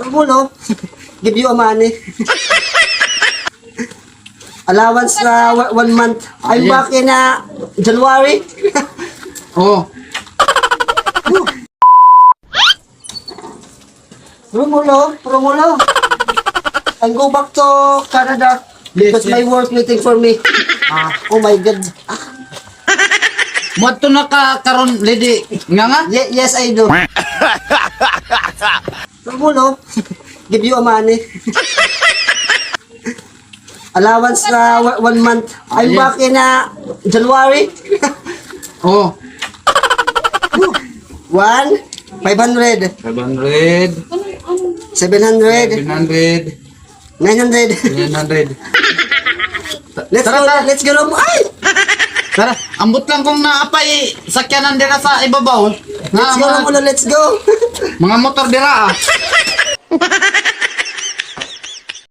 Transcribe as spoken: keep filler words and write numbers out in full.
Romulo, give you a money. Allowance na wa-, one month. I'm back in, uh, January. Oh. Romulo, Romulo. I'm go back to Canada because my work waiting for me. Ah, oh my God. Moadto na ka karon, Lady Nganga? Ye-, yes, I do. Romulo, give you a money. Allowance na wa-, one month. I'm back in, uh, January. Oh. One, five hundred. Five hundred. Seven hundred. Seven hundred. Nine hundred. Nine hundred. Let's go, let's go, Romulo. Ay! Tara, ambot lang kung naa pay sakyanan dira sa ibabaw. Let's go, Romulo, let's go. Mga motor dira, ah.